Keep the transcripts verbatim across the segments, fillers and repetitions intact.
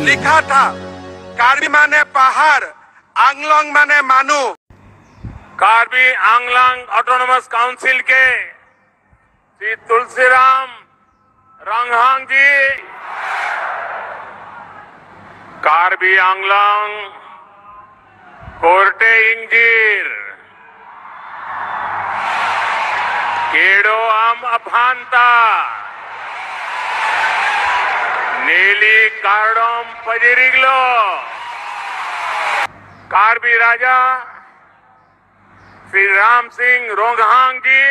लिखा था, कार्बी माने पहाड़, आंगलोंग माने मानू। कार्बी आंगलोंग ऑटोनोमस काउंसिल के श्री तुलसीराम रोंघांग जी, कार्बी Anglong korte ingjir, kedo-am aphanta neli kardom pajir-iklo. Karbi Raja Shri Ram Singh Ronghang ji,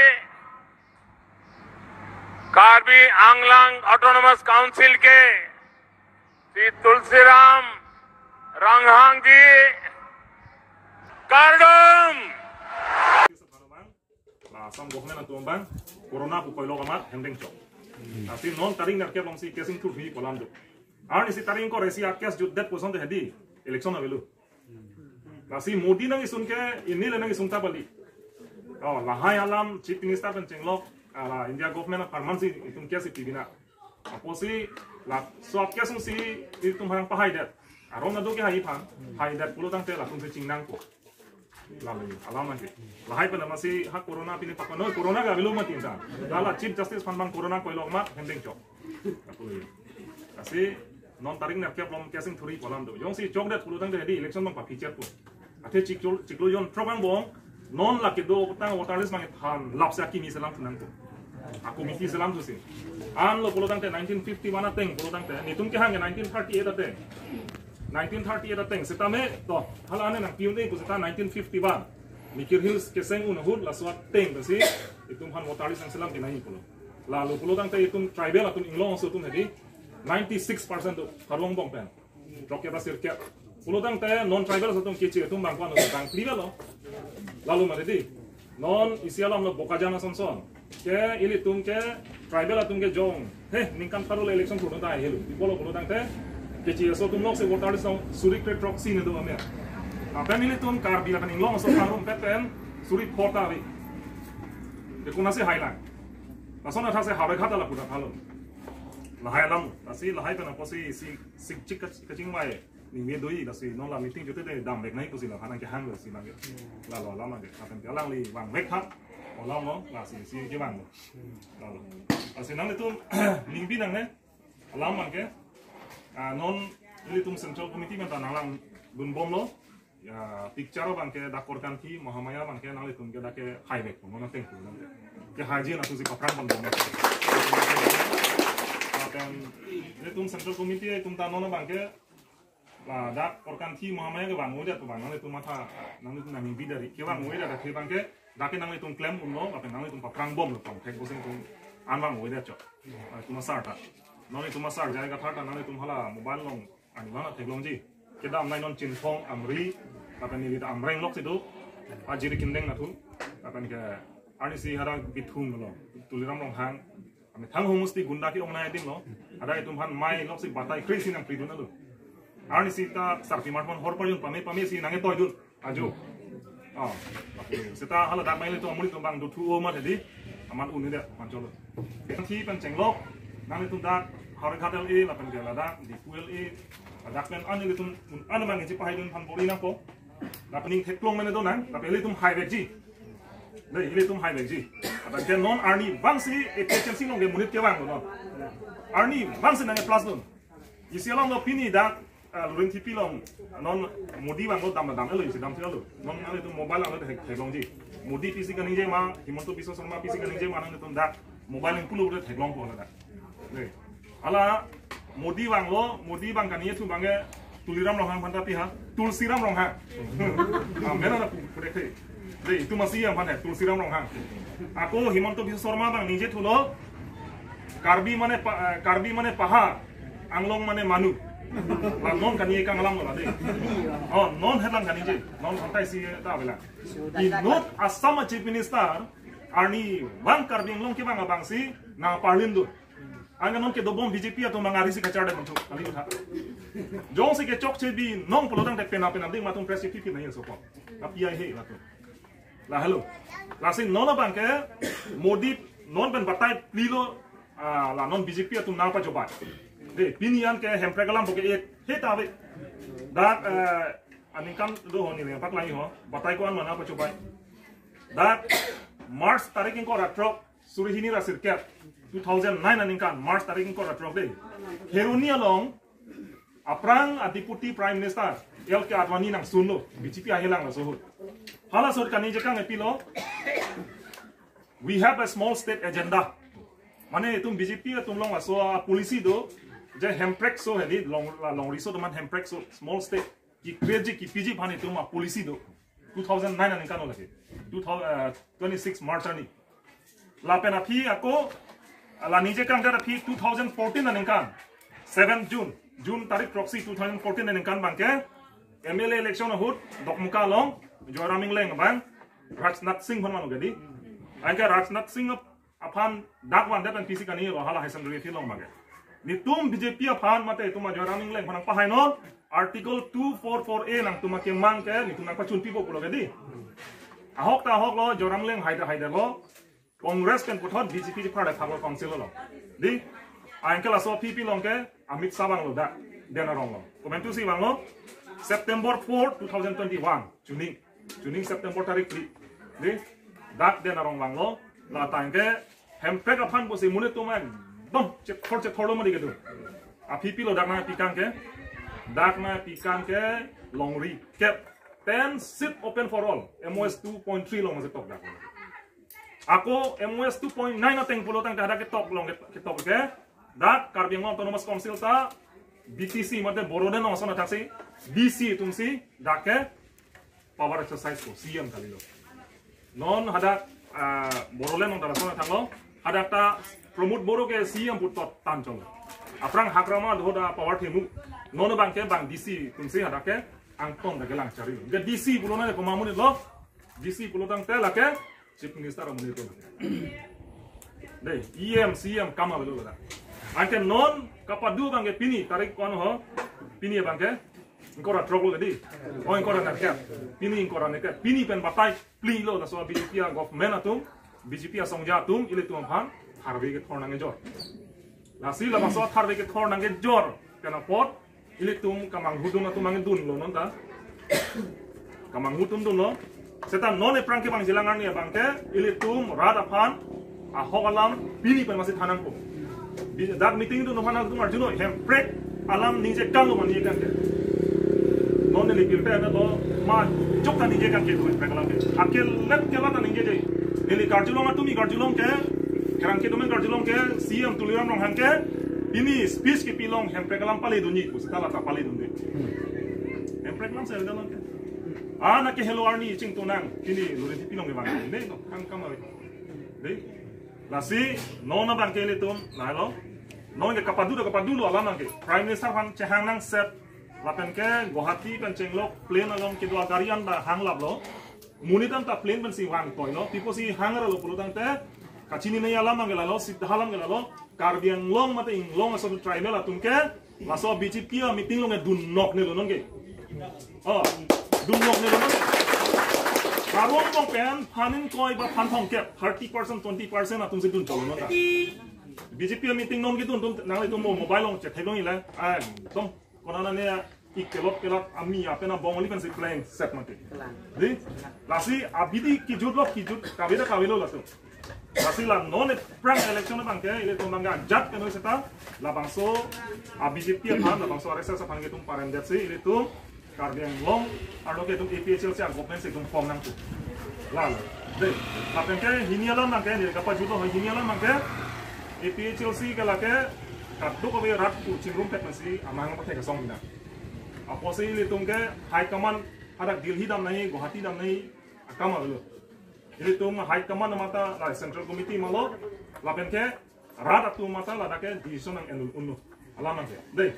Karbi Anglong Autonomous Council ke Shri Tulsiram Ronghang ji, kardom. La Assam government atum abang corona pu koilo kamat hemdeng chok. Lasi non tarik nerkep alongsi case ingthurhi pu alam do. Arnisi tarik ingkoi-isi a-case jutdet pu asonte hedi election avelo. Lasi Modi nang isun ke, ini le nang isun ta bali. Oh, lahai alam Chief Minister pen chenglok, ala India government apharman si itum case pi bina. Apotsi laso a-case si itum hang pahaidet. Aron adu ke hai phan, haidet pulo tangte latum si chingnangpo. Lalu, alam lagi. Lahai pen amatsi ha corona pini pakan noi, corona ke avelo mati insan. Lala Chief Justice aphan abang corona koilo kamat hemdeng chok. Apotsi non tarik nerkep along case ingthurhi pu alam do. Jongsi chokdet pulo tangte hedi election abang papichat po. Athe chiklo, chiklo jonthrok angbong, non la kedo tang voter list abang than lapsi akimi selam thunangpo. A-committee selam thusi. Anlo pulo tangte nineteen fifty-one ateng pulo tangte, netum kehang ke nineteen thirty-eight ateng. Nineteen thirty-eight ateng, setame, to, hala ane nangpi-un-e pu seta nineteen fifty-one. Mikir Hills keseng un ahut laso ateng pensi itum aphan voter list nangselam kenangji pulo. Lalu pulo tangte itum tribal atum inglong aso atum hedi ninety-six percent do, Karbi Anglong pen. Throk-et ra sirkep. Pulo tangte non-tribal atum keche atum abang ko-an abang phli avelo. Lalu mari di. Non isi alam lo Bokajan ason son. Ke ilitum ke tribal atum ke jong. He, ningkan pharo le election thurnon ta helo. Di pulo pulo tangte keche aso atum lok si voter list suri kre throksi ne do amer. Lapen ilitum Karbi lapen Anglong aso pangrum pet pen suri pho ta ave. Ke konatsi hailang. Lason athak si Howraghat ala kuda phalo. Lahai alam, lasi lahai pen apotsi si sikchik kach-, kachingvai. Ningve do-i, lasi non la meeting jutdet dam vek nangji pusi la aphan nangkehang lo si abang ke. Lalo alam abang ke. Lapen ke alangli vangvek tha. Alam lo, lasi si kevang lo. Lalo. Lasi nanglitum ningbi nangne. Alam abang ke. Ah, non ilitum Central Committee pen ta nanglangdunbomlo. Ya, picture abang ke dak Korkanthi Mahamaya abang ke nanglitum ke dak kehaivek pon, non ateng pon. Kehaiji na tusi paphrang pon dong. Lapen ilitum Central Committee itum ta non abang ke, la dak Korkanthi Mahamaya kevang-oidet abang nanglitum matha, nanglitum nangbi dari. Kevang-oidet dak ke abang ke, dak ke nanglitum klemdunlo, lapen nanglitum paphrang bomlo, pangthek boseng atum an vang-oidet chok. Itum asar ta. Non itum asar jai kathar ta nanglitum hala mobile along arnivang theklongji. Kedamnei non Chinthong, Amri, lapen neli ta Amreng lok si do. Ajiri Kindeng nathu. Lapen ke arnisi hadak Bithung lo. Tuliram Ronghang. Amethang homusti gunda ke-ongnei adim lo. Hadak itum aphan mei lok si batai kre-isi nangpridun alo. Arnisi ta sarpi mat aphan hor parjun pame pame si nangketoidun. Ajo. Oh. Seta hala dak mei ilitum amuli atum abang dothu-o mat hedi. Amat un-edet, amat cholo. Thi pen chenglok, nanglitum dak Howraghat L A, lapen ke ladak Diphu L A, ladak pen an ilitum, an abang kechipahaidun aphan bor-i nangpo. Lapen ning theklong mene do nang, lapen ilitum haivekji. Dei, ilitum haivekji. Lapen ke non arnivang si A P H L C along ke monit kevang do non. Arnivang si nang plus dun. Isi alam lo pini dak, ah, Lurinthepi along, non Modi vanglo dam dam elo isi dam sila lo. Non nanglitum mobile along thek theklongji. Modi pisi kaningje ma, Himanta Biswa Sarma pisi kaningje ma nanglitum dak mobile ning pulo udah theklongpo dak. Dei. Ala Modi vanglo, Modi abang kaningje thu abang ke Tuliram Ronghang aphan ta pi ha, Tulsiram Ronghang. Ah, mena na pu-, pudek the. Dei, itum asi aphan he, Tulsiram Ronghang. Ako Himanta Biswa Sarma abang ningje thulo, Karbi mane pa-, eh, Karbi mane pahar, Anglong mane manu. La non kaningje kanglam lo la dei. Oh, non helang kaningje, non kontai si ta bela. Inut Assam Chief Minister, arnivang Karbi Anglong kevang abang si nangparlin dun. Anke non kedobom B J P atum abang ari si kachardet manthu, kali utha. Jongsi kechokche binong pulo tangte pena pena ding matum press iphi phi nai so ko. Api ai he latum. La hello. Lasi non abang ke Modi non pen batai phli lo, ah, la non B J P atum nangpajobai. De, pini an ke hemprek alam bo ke-et, he ta ave. Dak, eh, aningkan do ho neli paklangji ho, batai ko-an mana pachobai. Dak March tarik ingkoi ra throk, suri hini ra sirkep, two thousand nine aningkan, March tarik ingkoi ra throk de. Kheroni along, aphrang a Deputy Prime Minister, L K Advani nangsunlo, B J P ahelang laso ahut. Halaso ahut kaningje kang epilo, "We have a small state agenda." Mane itum B J P atum along laso a policy do, je hemprek so hedi, long, la longri so atum an hemprek so, small state. Ki-create ji, kipiji aphan itum a policy do. Two thousand nine aningkan lo lake. Two thousand, eh, twenty-six March arni. Lapen aphi ako, la ningje kang jar aphi two thousand fourteen aningkan, seven June, June tarik throksi two thousand fourteen aningkan abangke, M L A election ahut, Dokmoka along, Joyram Engleng abang, Rajnath Singh aphan mano gadi. Anke Rajnath Singh aphan dak vandet an pisi kani lo hala Higher Secondary field along abangke. Netum B J P aphan mate itum a Joyram Engleng aphan nangpahai non, Article two four four A nangtum akemang ke, netum nangpachunpipo pulo gadi. Ahok ta ahok lo, Joyram Engleng haida haida lo, Congress pen puthot B J P chephar da thaklo council along. Di, anke laso aphi pi along ke Amit Shah vanglo dak, Den Arong along. Komantu si vanglo, September four, two thousand twenty-one, chuning, chuning September tarik phli. Di, dak Den Arong vanglo, la tangke hemprek aphan pusi monit atum ekdom chethor chethor lo madi kedo. Aphi pilo dak nangpi kang ke, dak nangpi kang ke longri kep, ten seat open for all, M O S two point three along si tok dak. Ako M O S two point nine ateng pulo tangte hadak ketok along ke, ketok ke, dak Karbi Anglong Autonomous Council ta B T C mate Bodoland along ason athaksi D C atum si dak ke power exercise ko C M kalilo. Non hadak, ah, Bodoland along ta lason athanglo, hadak ta Pramod Boro ke C M puthot tan cholo. Aphrang Hagrama do hadak power themu. Non abangke bang D C atum si hadak ke angton dak kelang charilo. Ke D C pulo na komat amonit lo, D C pulo tangte lake Chief Minister amonit lo. De, E M, C M akam avelo ladak. Anke non kapadu abangke pini tarik ko-an ho, pini abangke ingkoi ra throk lo gadi. O, ingkoi ra nerkep. Pini ingkoi ra nerkep. Pini pen batai phli lo, laso B J P a government atum, B J P asongja atum, ilitum aphan tharve kethor nangkejor. Lasi labangso tharve kethor nangkejor pen apot, ilitum kamanghu atum nangkedunlo non ta. Kamanghu atum dunlo. Seta non ephrang kevangji alang arni abangke, ilitum rat aphan ahok alam pini pen masi than nangpo. Bi-, dak meeting atum aphan nangtum arjulo, hemprek alam ningje kang lo ma ningje kang ke. Non neli pirta na lo, majok ta ningje kang ke do hemprek alam ke. Akelet kelat ta ningjeje. Neli karjulong atum, neli karjulong ke, kerang kedo amen karjulong ke, C M Tuliram Ronghang ke, pini speech kepi along hemprek alam paledunji pu, seta la ta paledunde. Hemprek alam seta alam ke. Ana ke helo arni chingtonang, pini lori tipi along kevang. Ne, no, kang kam ave. De. Lasi, non abangke ilitum, lahelo. Non ke kapadu ta kapadu lo alam abangke. Prime Minister aphan chehang nangset. Lapen ke Guwahati pen chenglok plane along kedo agari an ta hanglaplo. Monit an ta plane pensi vangtoilo. Pi apotsi hang ra lo pulo tangte, kachininei alam abangke lalo, sita alam ke lalo, Karbi Anglong mate inglong aso tribal atum ke, laso B J P a meeting along ke dunnok ne lo non ke. O, dunnok ne lo non ke. Karong tong pen, phan ingkoi ba phan thomkep, thirty percent, twenty percent atum si dun cholo non ta. B J P a meeting non kedun atum, nanglitum mo mobile along chetheklong ila, ah, tom, konane ne, ik kelot kelot ami apen a Bongali pensi playing set mati. Di, lasi abidi kijut lo kijut, kave ta kavelo laso. Lasi la non ephrang election abangke, ilitum abangke ajat keno seta, labangso a B J P aphan, labangso R S S aphan ketum paremdet si, ilitum Karbi Anglong arlo ketum A P H L C a government si itum form nangpo. Lalo. De, lapen ke hini alam abangke, neli kapajutlo hini alam abangke, A P H L C ke lake, kadokave rat ku chingrum tek nangsi, amang pathek asong mina. Apotsi ilitum ke high command hadak Delhi damnai, Guwahati damnai, akam avelo. Ilitum high command mate la central committee malo, lapen ke rat atum mate ladak ke decision nang-en un-un lo. Alam abangke. De.